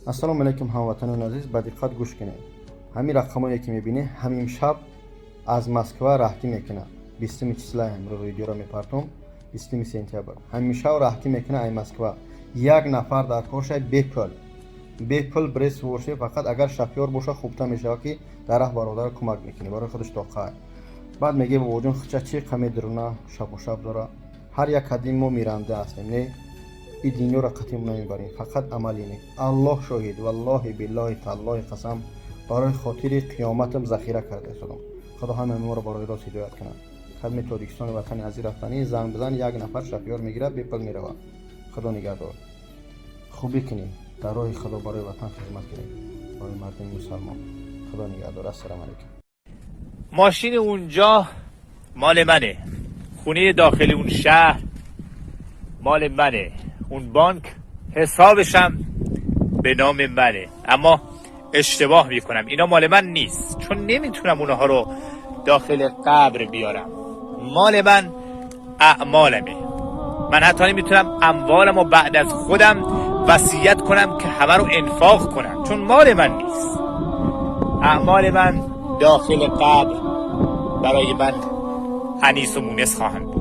Ассалому алайкум, ҳамватанони азиз, ба диққат гӯш кунед. Ҳамин рақамое ки мебинед, ҳамин шаб аз Москва раҳкӣ мекунад. 20-уми числа, имрӯз видеоро мепартом, 20-уми сентябр. Ҳамин шаб раҳкӣ мекунад ай Москва. Як нафар дар коршай, бепул, бепул брес боше. Фақат агар шофёр боша, хубтар мешавад, ки дар раҳ бародар кӯмак мекунӣ. Барои худаш тоқай. Баъд меге: «Бобоҷон, хича чи қаме дуруна шабу шаб дора». Ҳар як кадим мо миранда ҳастем, не? И дунёро қатъи намебарем, фақат амали нек. Аллоҳ шоҳид, валлоҳи, биллоҳи, таллоҳи, қасам, барои хотири қиёматам захира карда истодам. Худо ҳамаи моро барои рост ҳидоят кунад. Кадми Тоҷикистони ватани азиз рафтанӣ, занг бизан, як нафар шофёр мегирад, бепул меравад. Худо нигаҳдор. Хубӣ кунем, дар роҳи Худо барои ватан хизмат кунем, барои мардуми мусалмон. Худо нигаҳдор. Ассалому алайкум. ماشین اونجا مال منه، خونه داخل اون شهر مال منه، اون بانک حسابشم به نام منه. اما اشتباه میکنم، اینا مال من نیست، چون نمیتونم اونها رو داخل قبر بیارم. مال من اعمالمه. من حتی نمیتونم اموالم رو بعد از خودم وصیت کنم که همه رو انفاق کنم، چون مال من نیست. اعمال من داخل قبر برای من انیس و مونس خواهند بود.